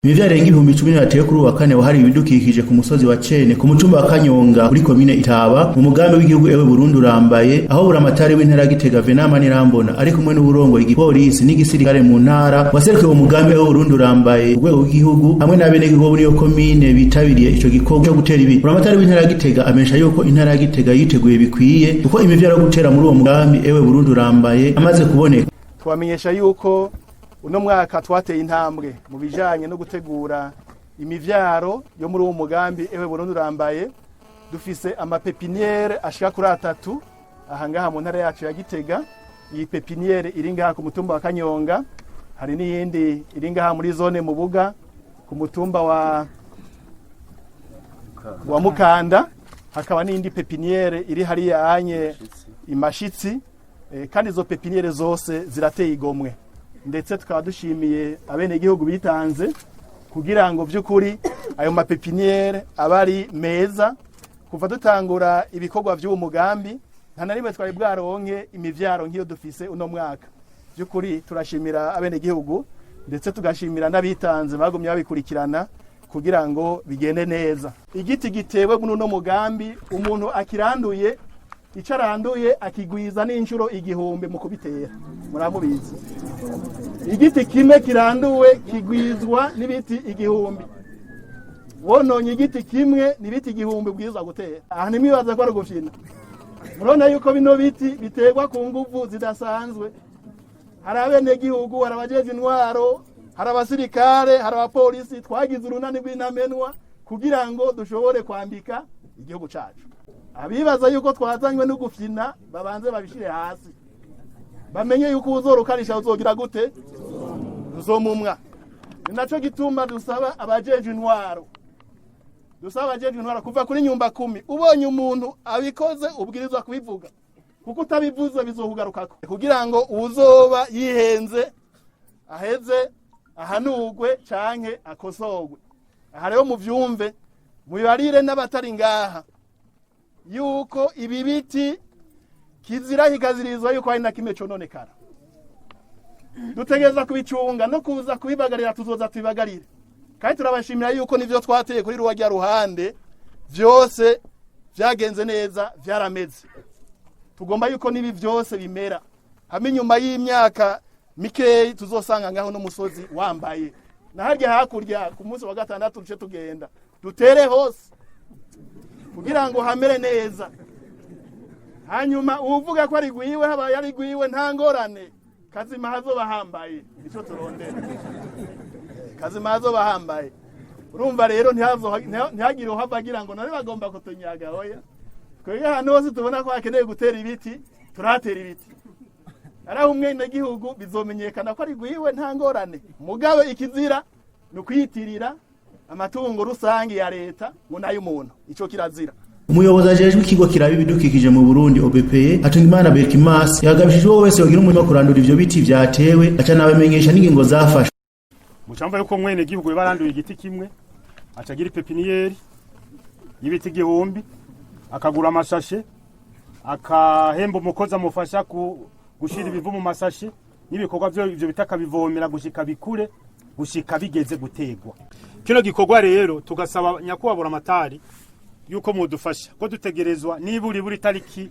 Imivyaro irenga 10,000 yatewe kuri uwa kane wahariwe ibidukikije ku musozi wa Cene, ku mutumba wa Kanyonga, kuri komine Itaba, mu mugambi w'igihugu Ewe Burundi Urambaye, aho buramatari w'intara ya Gitega Venant Nirambona ari kumwe n'uburongo igipolisi n'igisirikare mu ntara, waserukiye umugambi Ewe Burundi Urambaye ku rwego rw'igihugu, hamwe n'abenegihugu muri iyo komine bitabiriye ico gikorwa cyo gutera ibiti. Buramatari w'intara ya Gitega amenyesha yuko intara ya Gitega yiteguye bikwiye, kuko imivyaro yo gutera muri uwo mugambi Ewe Burundi Urambaye amaze kuboneka. Tubamenyesha yuko uno mwaka twateye intambwe mu bijanye no gutegura imivyaro yo muri uwo mugambi Ewe Burundi Urambaye. Dufise ama pépinières ashika kuri atatu aha ngaha mu ntara yacu ya Gitega. Iyi pépinière iri ngaha ku mutumba wa Kanyonga, hari n'iyindi iri ngaha muri zone Mubuga ku mutumba wa Mukanda, hakaba n'iyindi pépinière iri hariya anye Imashitsi. Kandi izo pépinières zose zirateye igomwe, ndetse tukaba dushimiye abenegihugu bitanze kugira ngo by'ukuri ayo ma pépinières aba ari meza. Kuva dutangura ibikorwa by'uwo mugambi, nta na rimwe twari bwaronke imivyaro nk'iyo dufise uno mwaka. By'ukuri turashimira abenegihugu, ndetse tugashimira n'abitanze bagumye babikurikirana kugira ngo bigende neza. Igiti gitewe muri uno mugambi, umuntu akiranduye, icyo aranduye akigwiza n'inshuro 1000 mu kubitera. Muramubizi, igiti kimwe kiranduwe kigwizwa n'ibiti 1000. Wononye igiti kimwe, n'ibiti 1000 bwiza gutera. Aha ntimwibaza ko ari ugufyina. Murabona yuko bino biti biterwa ku nguvu zidasanzwe. Hari abenegihugu, hari abajeje intwaro, hari abasirikare, hari abapolisi. Twagize urunani rw'intamenwa kugira ngo dushobore kwambika igihugu cacu. Abibaza yuko twazanywe no gufyina babanze babishire hasi, bamenye yuko uzorukarisha uzogira gute, uzomumwa. Ni naco gituma dusaba abajeje intwaro, dusaba abajeje intwaro kuva kuri nyumba kumi: ubonye umuntu abikoze, ubwirizwa kubivuga, kuko utabivuze bizokugarukako, kugira ngo uzoba yihenze aheze ahanurwe canke akosorwe. Aha rero muvyumve, mubibarire n'abatari ngaha yuko ibi biti kizira kikazirizwa yuko hari na kimwe cononekara. Dutegereza kubicunga no kuza kubibagarira, tuzoza tubibagarire. Kandi turabashimira yuko nivyo twateye kuri ruwa ruhande vyose vyagenze neza, vyarameze. Tugomba yuko nibi vyose bimera hamwe, inyuma y'imyaka mikeyi tuzosanga ngaho n'umusozi wambaye. Na harya hakurya, ku munsi wa gatandatu duce tugenda dutere hose kugira ngo hamere neza. Hanyuma uwuvuga ko ari gwiwe, habaye ari gwiwe, nta ngorane, kazima hazoba hambaye. Nico turondera, kazima hazoba hambaye. Urumva rero, ntihagire uhava agira ngo none bagomba kutunyaga. Oya, twebwe ahantu hose tubona ko hakeneye gutera ibiti, turatera ibiti. Araho umwenegihugu bizomenyekana ko ari gwiwe, nta ngorane. Mugabe ikizira ni ukwiyitirira amatungo rusange ya leta ngo n'ay'umuntu, ico kirazira. Umuyobozi ajejwe ikigo kiraba ibidukikije mu Burundi, OBPE, Hatungimana Berkimas, yagabishije uwo wese yogira umurimo wo kurandura ivyo biti vyatewe, aca nabamenyesha n'ingingo zafashwe. Mucamva yuko mwene gihugu baranduye igiti kimwe, acagira i pépinière y'ibiti 1000, akagura amashashe, akahemba umukozi amufasha gushira ibivu mu masashe n'ibikorwa byo ivyo bita, akabivomera gushika bikure, gushika bigeze gutegwa. Kino gikorwa rero tugasaba nyakubahwa buramatari yuko mudufasha, ko dutegerezwa niburi buri tariki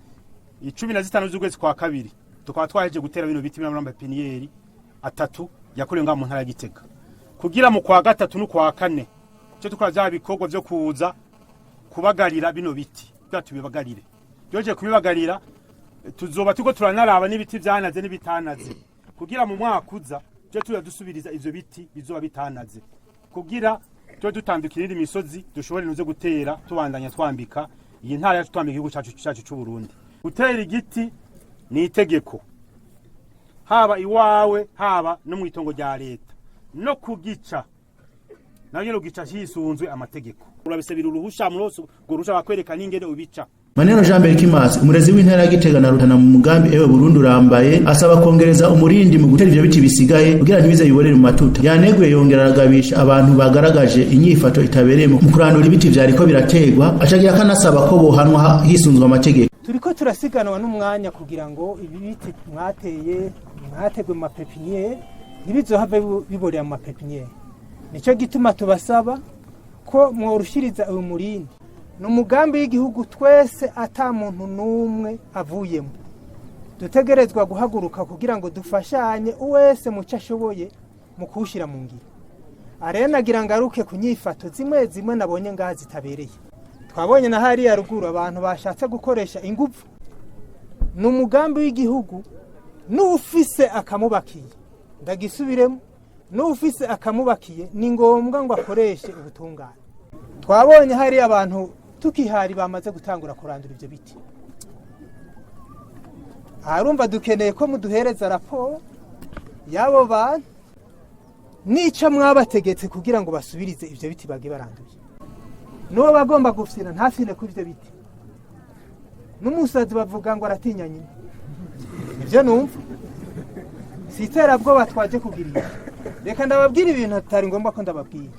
15 z'ukwezi kwa kabiri tukaba twaheje gutera bino biti muri pépinières atatu yakorewe ngaha mu ntara ya Gitega, kugira mu kwa gatatu no kwa kane cyo tukora bya bikorwa byo kuza kubagarira bino biti, kugira tubibagarire. Byoje kubibagarira, tuzoba turiko turanaraba n'ibiti vyanaze n'ibitanaze, kugira mu mwaka uza tuje tuza dusubiriza ivyo biti bizoba bitanaze, kugira tube dutandukira indi misozi, dushobore nuze gutera, tubandanya twambika iyi ntara yacu, twambika igihugu cacu c'u Burundi. Gutera igiti ni itegeko, haba iwawe, haba no mw'itongo rya leta. No kugica nayo nyene ugica hisunzwe amategeko, urabisabira uruhusha, murose urwo ruhusha bakwereka n'ingene ubica. Maneno Jean Berkimas, umurezi w'intara ya Gitega na Rutana mu mugambi Ewe Burundi Urambaye, asaba kongereza umurindi mu gutera ivyo biti bisigaye kugira ntibize biborere mu matuta. Yaneguye yongera aragabisha abantu bagaragaje inyifato itabereye mu kurandura ibiti vyariko birategwa, acagira kanasaba ko bohanwa hisunzwe amategeko. Turiko turasiganwa n'umwanya kugira ngo ibi biti mwateye, mwategwe mu ma pépinières, ntibizohave biborera mu ma pépinières. Nicyo gituma tubasaba ko mworushiriza uyu murindi. Ni umugambi w'igihugu twese, ata muntu n'umwe avuyemo. Dutegerezwa guhaguruka kugira ngo dufashanye, uwese mu cyo ashoboye, mu kuwushyira mu ngiro. Arenagira ngaruke ku nyifato zimwe zimwe nabonye ngaha zitabereye. Twabonye na hariya ruguru abantu bashatse gukoresha ingufu. Ni umugambi w'igihugu, n'ufise akamubakiye, ndagisubiremo, n'ufise akamubakiye ni ngombwa ngo akoreshe ubutungane. Twabonye hari abantu tukihari bamaze gutangura kurandura ibyo biti. Aharumva dukeneye ko muduhereza raporo y'abo bantu n'icyo mwabategetse kugira ngo basubirize ibyo biti bagiye baranduye. N'uwo bagomba gufyina ntafyine kuri ibyo biti. N'umusazi bavuga ngo aratinya nyina, ibyo numva si iterabwoba twaje kugirisha. Reka ndababwira ibintu atari ngombwa ko ndababwira.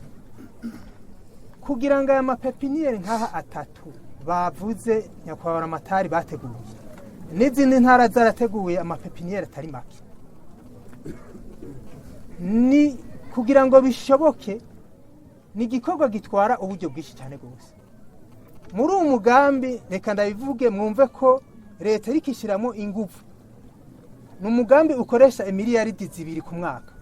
Kugira ngo aya mapepiniyeri nk'aha atatu bavuze, nyakubahwa amatari bateguye, n'izindi ntara zarateguye amapepiniyeri atari make, ni kugira ngo bishoboke, ni igikorwa gitwara uburyo bwinshi cyane rwose. Muri uwo mugambi, reka ndabivuge mwumve ko leta iriko ishyiramo ingufu, ni umugambi ukoresha imiliyaridi 2 ku mwaka.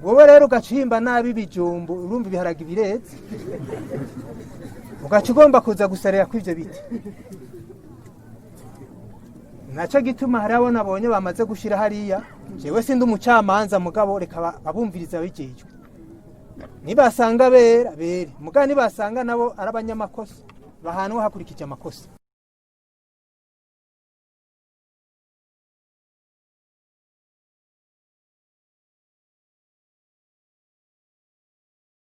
Wowe rero ugaca uhimba nabi ibijumbu, urumva ibiharage bireze, ugaca ugomba kuza gusarira kuri ibyo biti. Nacyo gituma hari abo nabonye bamaze gushyira hariya. Jewe sindi umucamanza, mugabo reka babumviriza abijejwe. Nibasanga bera bere, mugabo nibasanga nabo ari abanyamakosa, bahanwe hakurikije amakosa.